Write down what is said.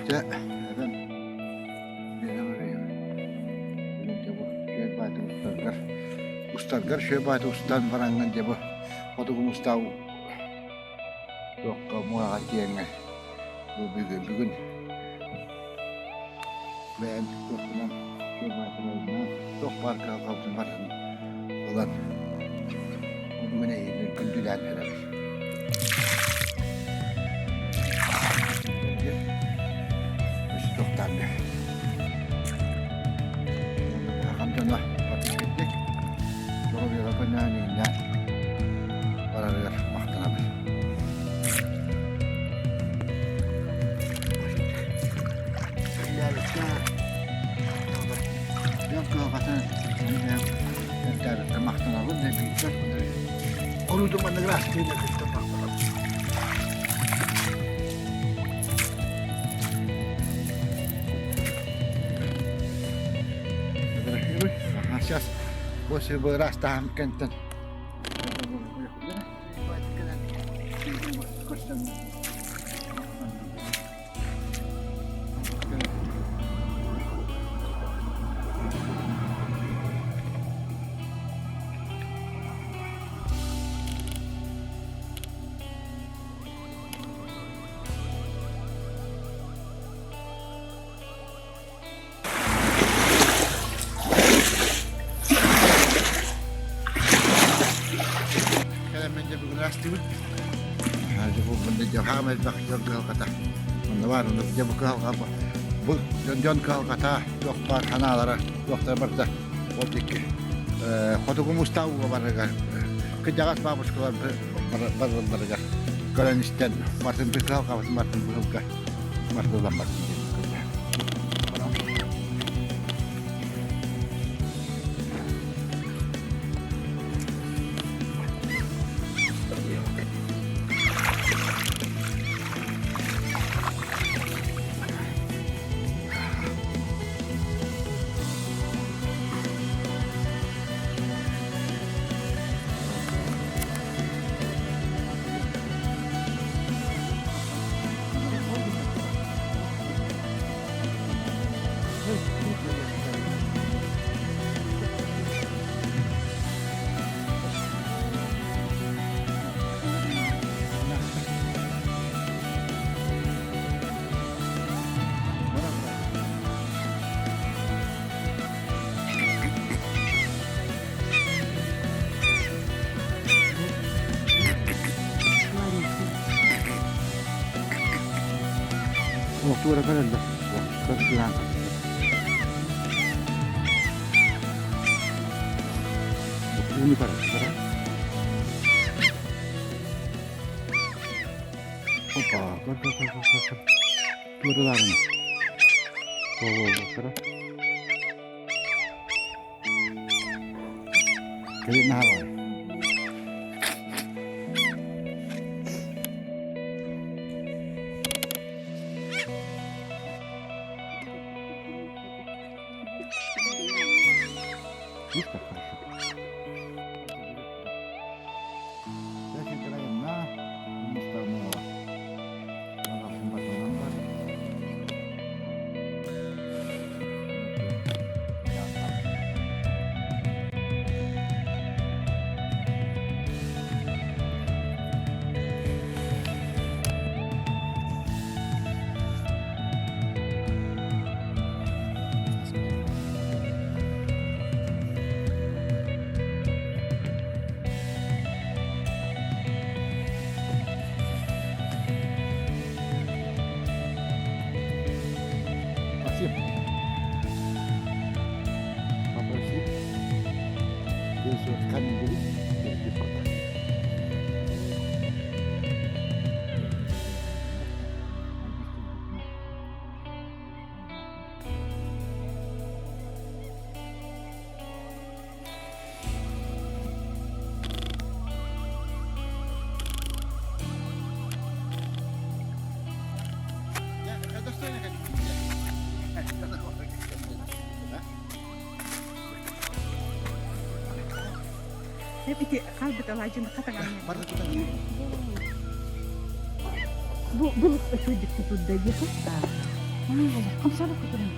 Дьэ, эбэм биэрэн эрийэр. Бүгүн дьэ бу үчүгэй баайдык устаргар, устаргар үчүгэй баайдык устан бараҥҥын дьэ бу хотугу мустаах туохха муораҕа тиийэҥҥин бу бүгүн бүгүн бэйэм туохпунан үчүгэй баайдык туох баар кыһалҕабытын барытын ылан бу бүгүн эйигин күндүлээн эрэбин. Дьоно кэлбит доруобуйаҕа көнөөн иҥнээн барарыгар махтанабын. Дьон кыһалҕатын махтанабын да биирдэр Орудум манныгыраастыына кытта махтанабын. Сейчас после вырастаһан кэнтэн Кэлэммин дьэ бүгүн астыбыт. Дьэ бу дьэ хаамай элбэх дьон кыһалҕата. Онно баар онно дьэ бу кыһалҕа бу дьон дьон кыһалҕата туох баар ханаалара туохтара барыта ол диэки хотугу мустаах ууга барарыгар кырдьаҕас бабушкалар барылларыгар көрөн истэн бартын кыһалҕабытын бартын быһылга мартылан бартын диэн Туора көрөллөр. Көрсүлээн. Ууну көрөр. Опа, көр, көр, көр, көр, көр. Туоралаарына. О, көр. Кэлин наһаа Видишь, как хорошо. Спасибо. Попроси. Ити хаалбыт алаадьыны хатаҥан. Бу бұл үчүгдүк тутурда диэхэ. Хамсаабакка туран.